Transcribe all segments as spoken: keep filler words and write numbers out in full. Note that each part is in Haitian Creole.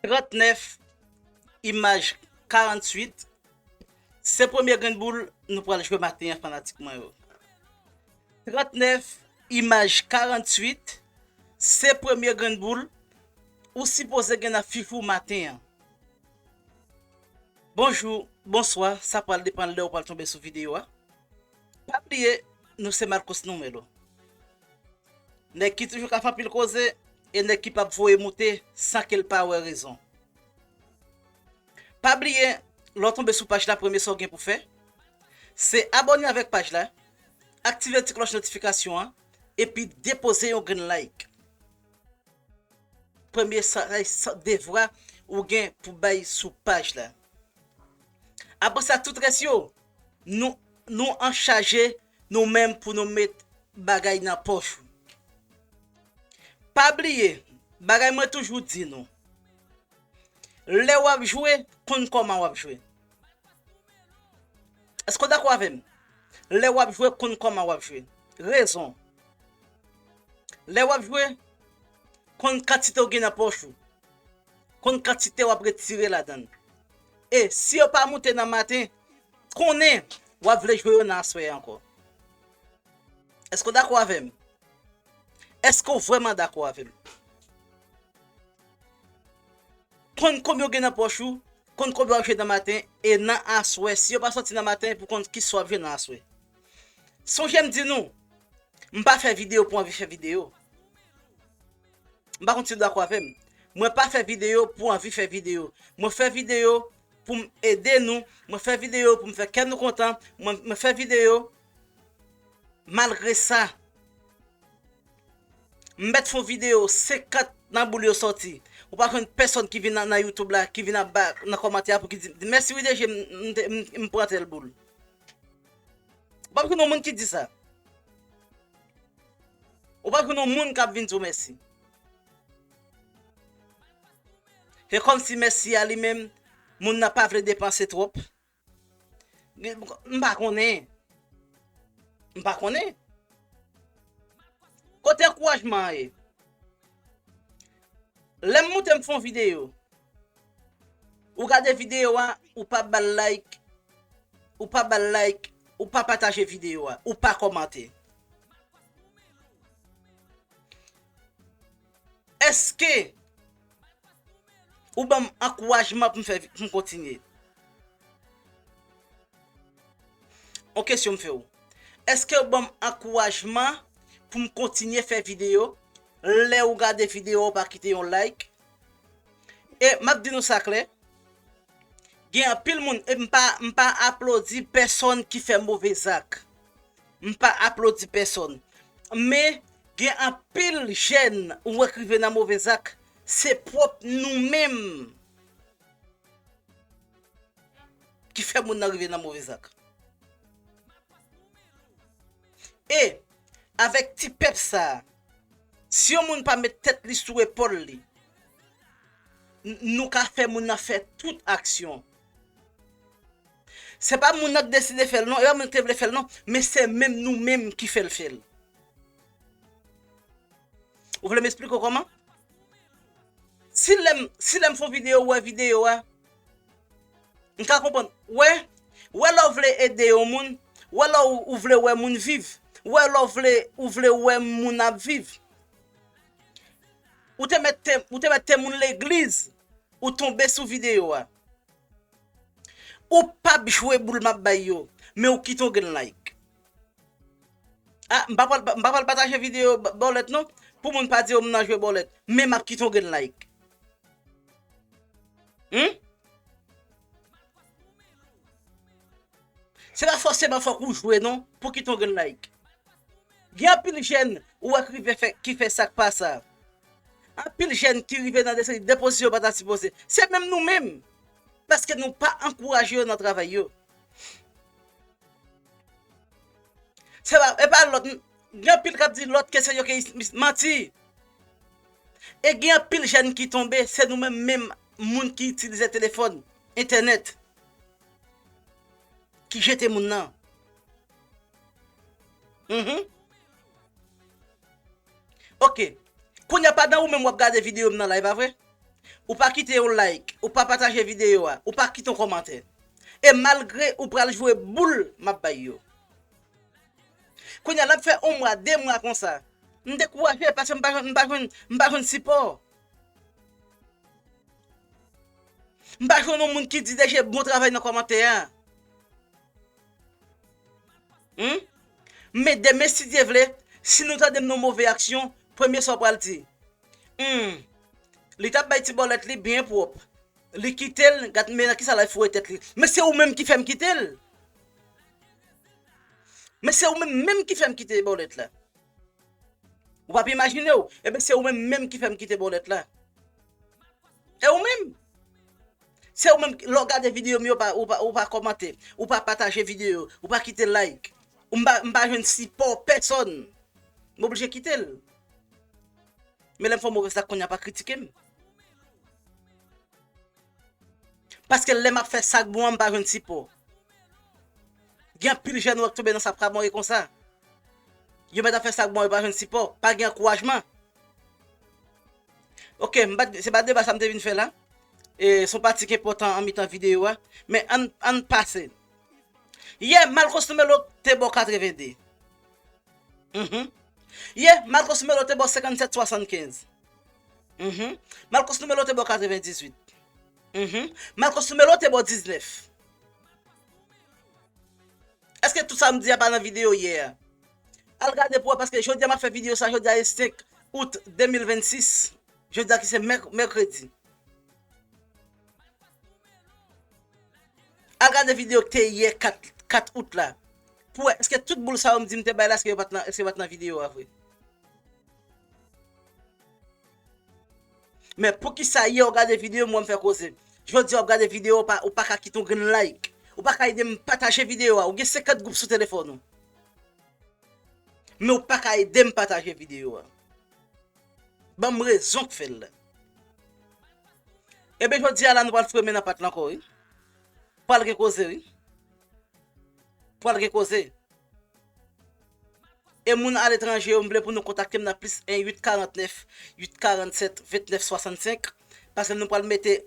Trannèf, imaj karanntuit. Se premye grenn boul nou pral jwe maten an, fanatik mwen yo. Trannèf, imaj karanntuit. Se premye grenn boul ou sipoze gen nan fif ou maten an. Bonjou, bonswa, sa pral depann lè ou pral tonbe sou videyo a. Pa bliye, nou se Marcos Numelo. Nèg ki toujou ka fè anpil koze, e nèg ki p ap voye moute san ke l pa wè rezon. Pa bliye, lè w tonbe sou paj la, premye sa w gen pou fè, se abòne avèk paj la, aktive ti klòch notifikasyon an, epi depoze yon grenn like. Premye sa, sa, sa devwa ou gen pou bay sou paj la. Apre sa, tout rès yo, nou, nou anchaje nou menm pou nou met bagay nan pòch ou. Pa bliye, bagay mwen toujou di nou, lè w ap jwe, konn kòman w ap jwe. Èske w dakò avè m? Lè w ap jwe, konn kòman w ap jwe. Rezon. Lè w ap jwe, konn kantite w gen nan pòch ou. Konn kantite w ap retire ladan l. E si yo pa moute nan maten, konnen w ap vle jwe yo nan aswè ankò. Èske w dakò avè m? Èske w vrèman dakò avè m? Konn konbyen w gen nan pòch ou, konn konbyen w ap jwe nan maten, e nan aswè, si yo pa sòti nan maten, pou konn kisa w ap jwe nan aswè. Sonje m di nou, m pa fè videyo pou anvi fè videyo. M pa konn si w dakò avè m. Mwen pa fè videyo pou anvi fè videyo. Mwen fè videyo pou m ede nou. Mwen fè videyo pou m fè kè nou kontan. Mwen, mwen fè videyo malgre sa. M mèt fè yon videyo, senkant nan boul yo sòti. Ou pa jwenn pèsòn ki vin nan, nan YouTube la, ki vin anba nan kòmantè a pou ki di, di, "Mèsi wi D G, m, m, m, m pran tèl boul." Ou pa jwenn yon moun ki di sa. Ou pa jwenn yon moun k ap vin di w mèsi. Se kòmsi mèsi a li menm, moun nan pa vle depanse twòp. M pa konnen. M pa konnen. Kote ankourajman an ye? Lè m moute m fè yon videyo, ou gade videyo a, ou pa ba l like, ou pa ba l like, ou pa pataje videyo a, ou pa kòmante. Èske ou ban m ankourajman pou m fè, pou m kontinye? Yon kesyon m fè w. Èske ou ban m ankourajman pou m kontinye fè videyo? Lè ou gade videyo a, ou pa kite yon like. E m ap di nou sa klè, gen anpil moun, e m pa, m pa aplodi pèsòn ki fè move zak. M pa aplodi pèsòn. Men, gen anpil jèn ou wè k rive nan move zak, se pwòp nou menm ki fè moun nan rive nan move zak. E, avèk ti pèp sa a, si yon moun pa met tèt li sou epòl li, n, nou ka fè moun nan fè tout aksyon. Se pa moun nan k deside fè l non, e pa moun nan k te vle fè l non, men se menm nou menm ki fè l fè l. Ou vle m esplike w kòman? Si lè m, si lè m fè yon videyo, ou wè videyo a, m ka konprann. Wè, wè lè w vle ede yon moun, wè lè w, ou vle wè moun viv, wè lè w vle, ou vle wè moun ap viv. Ou te mèt te, ou te mèt te moun legliz, ou tonbe sou videyo a. Ou p ap jwe boul m ap bay yo, men ou kite yon grenn like. Ah, m pa pral, m pa pral pataje videyo ba-, bòlèt non, pou moun pa di yo m nan jwe bòlèt, men m ap kite yon grenn like. Hmm? Se pa fòseman fòk ou jwe non, pou kite yon grenn like. Gen anpil jèn ou wè k rive fè, ki fè sa k pa sa. Anpil jèn ki rive nan de seri de pozisyon yo pa ta sipoze. Se menm nou menm. Paske nou pa ankouraje yo nan travay yo. Se pa, e pa lòt, gen anpil k ap di lòt ke se yo ke is-, is-, manti. E gen anpil jèn ki tonbe, se nou menm, menm moun ki itilize telefòn, entènèt, ki jete moun nan. Mhm. Ok. Kounye a, pandan ou menm w ap gade videyo m nan la, e pa vre? Ou pa kite yon like, ou pa pataje videyo a, ou pa kite yon kòmantè. E malgre ou pral jwe boul m ap bay yo. Kounye a, l ap fè yon mwa, de mwa konsa. M dekouraje paske m pa jwenn, m pa jwenn, m pa jwenn sipò. M pa jwenn yon moun ki di deje bon travay nan kòmantè a. Hmm? Men demen, si Dye vle, si nou tande m nan move aksyon, premye sa w pral di, hmm, li t ap bay ti bòlèt li byen pwòp. Li kite l, gad men nan kisa l al foure tèt li. Men se ou menm ki fè m kite l. Men se ou menm menm ki fè m kite bòlèt la. Ou p ap imajine w. Ebyen, se ou menm menm ki fè m kite bòlèt la. E ou menm? Se ou menm, lè w gade videyo m yo, ou pa, ou pa, ou pa kòmante, ou pa pataje videyo, ou pa kite like. Ou m pa, m pa jwenn sipò pèsòn. M oblije kite l. Men lè m fè yon move sa, kounye a pa kritike m. Paske lè m ap fè sa k bon an, m pa jwenn sipò. Gen anpil jèn ou wè k tonbe nan sa, k pa mòre konsa. Yo mèt ap fè sa k bon, yo pa jwenn sipò, pa gen ankourajman. Ok, m pa, se pa deba sa m te vin fè la. E se yon pati ki enpòtan an mitan videyo a. Men ann, ann pase. Yè, Marcos Numelo te ba w katreven de. Mhm. Yè, Marcos Numelo te ba w senkannsèt swasannkenz. Mhm. Marcos Numelo te ba w katrevendizuit. Mhm. Marcos Numelo te ba w diznèf. Èske tout sa m di a pa nan videyo yè a? Al gade pou w wè, paske jodi a m ap fè videyo sa, jodi a e senk out de mil vennsis. Jodi a ki se mèk-, mèkredi. Al gade videyo ki te yè kat, kat out la. Pou w wè, èske tout boul sa yo m di m te bay la, èske yo pa t nan, èske yo pa t nan videyo a vre? Men poukisa yè w gade videyo m, wè m fè koze? Jodi a w ap gade videyo, w pa, ou pa ka kite yon grenn like. Ou pa ka ede m pataje videyo a. Ou gen senkant gwoup sou telefòn ou. Men ou pa ka ede m pataje videyo a. Ban m rezon k fè l la. Ebyen, jodi a la, nou pral foure men nan pat la ankò, wi. Pral gen koze, wi. Pral gen koze. E moun aletranje yo, m vle pou nou kontakte m nan plis en uit karantnèf uit karannsèt ventnèf swasannsenk. Paske nou pral mete,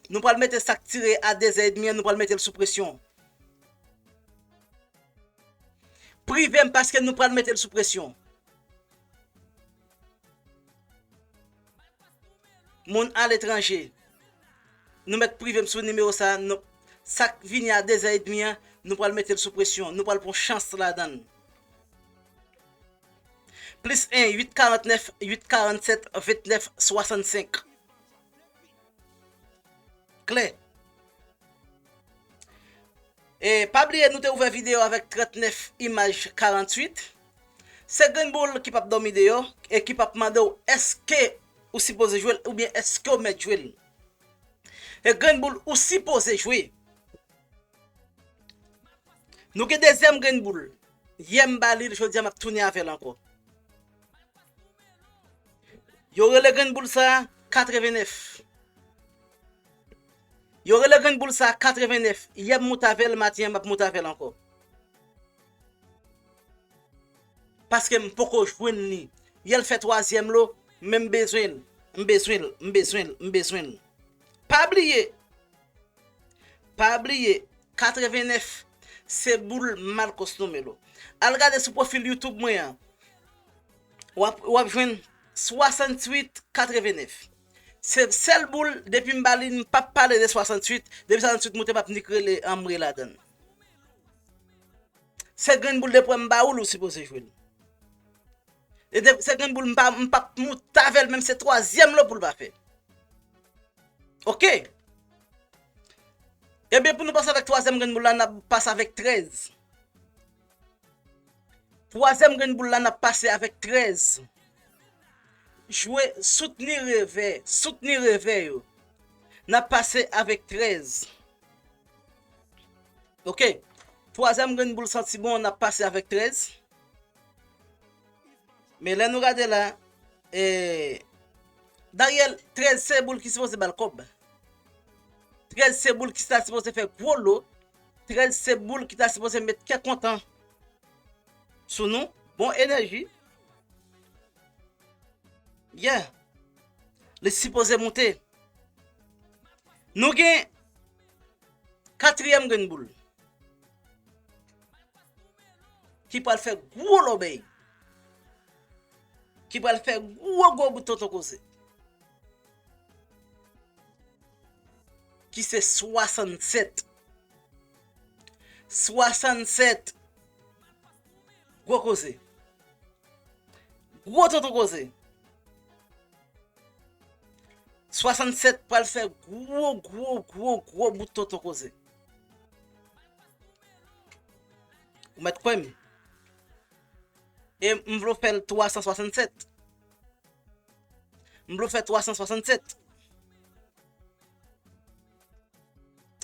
nou pral mete sa k tire a dezè edmi an, nou pral mete l sou presyon. Prive m paske nou pral mete l sou presyon. Moun aletranje, nou mèt prive m sou nimewo sa, nou, sa k vini a dezè edmi an, nou pral mete l sou presyon, nou pral pran chans ladan l. Plis en uit karantnèf uit karannsèt ventnèf swasannsenk. Klè. E pa bliye, nou te ouvè videyo avèk trannèf imaj karanntuit. Se grenn boul ki p ap dòmi deyò e ki p ap mande w èske ou sipoze jwe l oubyen èske w mèt jwe l. E grenn boul ou sipoze jwe. Nou gen dezyèm grenn boul. Yè m ba li l, jodi a m ap tounen avè l ankò. Yo rele grenn boul sa a katrevennèf. Yo rele grenn boul sa a katrevennèf. Yè m moute avè l, maten an m ap moute avè l ankò. Paske m poko jwenn li. Yè l fè twazyèm lo, men m bezwen l. M bezwen l, m bezwen l, m bezwen l. Pa bliye, pa bliye, katrevennèf, se boul Marcos Numelo. Al gade sou pwofil YouTube mwen an. W ap, w ap jwenn swasanntuit katrevennèf. Se sèl boul, depi m ba li, m p ap pale de swasanntuit. Depi swasanntuit moute, m ap nik rele anmwe ladan l. Se grenn boul de pwen m ba ou l, ou sipoze jwe l. E de, se grenn boul m pa, m p ap moute avè l, menm se twazyèm lo pou l pa fè. Oke. Ebyen, pou nou pase avèk twazyèm grenn boul la, n ap pase avèk trèz. Twazyèm grenn boul la, n ap pase avèk trèz. Jwe, soutni revè, soutni revè yo. N ap pase avèk trèz. Oke. Twazyèm grenn boul santi bon, n ap pase avèk trèz. Men lè nou gade la, e, dayè, trèz se boul ki sipoze ba l kòb. Trèz se boul ki ta sipoze fè gwo lo. Trèz se boul ki ta sipoze met kè kontan sou nou. Bon enèji. Yeah. Li sipoze moute. Nou gen katriyèm grenn boul ki pral fè gwo lòbèy, ki pral fè gwo gwo bout tonton koze, ki se swasannsèt. Swasannsèt. Gwo koze. Gwo tonton koze. Swasannsèt pral fè gwo gwo gwo gwo bout tonton koze. Ou mèt kwè m. E m vle w fè l twasanswasannsèt. M vle w fè twasanswasannsèt.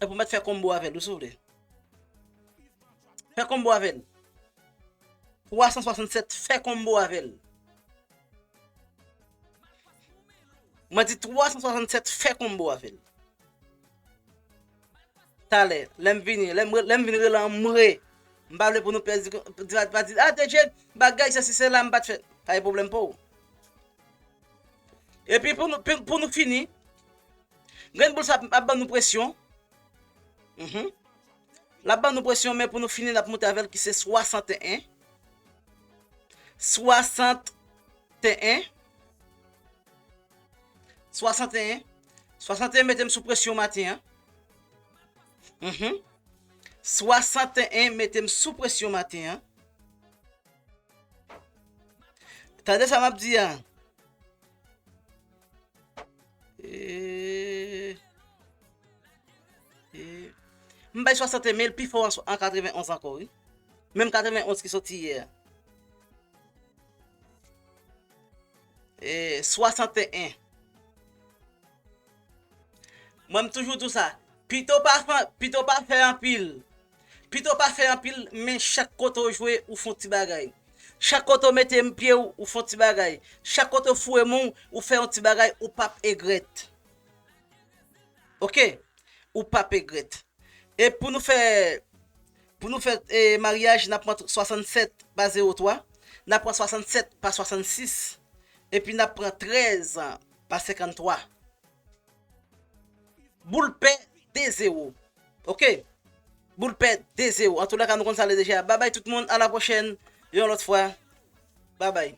Epi w mèt fè konbo avè l wi, si w vle. Fè konbo avè l. Twasanswasannsèt, fè konbo avè l. Mwen di twasanswasannsèt, fè konbo avè l. Talè, lè m vini, lè m, lè m vin rele an mwe. M pa vle pou nou pèdi, di pa, pa di, ah, T J, bagay, sa, si, se la, m pa t fè. Pa gen pwoblèm pou ou. Epi pou nou, pou, pou nou fini, grenn boul sa ap, ap ban nou presyon. Mhm. L ap ban nou presyon, men pou nou fini, n ap moute avè l ki se swasanteyen. Swasanteyen. Swasanteyen. Swasanteyen mete m sou presyon maten an. Mhm. Swasanteyen mete m sou presyon maten an. Tande sa m ap di a. E, e, m bay swasanteyen, men l pi fò an, an katrevenonz ankò, wi. Menm katrevenonz ki soti yè a. E, swasanteyen. Mwen, m toujou di w sa. Pito pa fè, pito pa fè anpil. Pito pa fè anpil, men chak kote w jwe, ou fè yon ti bagay. Chak kote w mete pye w, ou fè yon ti bagay. Chak kote w foure men w, ou fè yon ti bagay, ou p ap egrèt. Oke? Ou p ap egrèt. E pou nou fè, pou nou fè, e, maryaj, n ap pran swasannsèt pa zewo twa, n ap pran swasannsèt pa swasannsis, epi n ap pran trèz pa senkanntwa. Boul pè de zewo. Oke? Boul pè de zewo. Antoulèka, nou konn sa l ye deja. Babay tout moun, a la pwochèn, yon lòt fwa. Babay.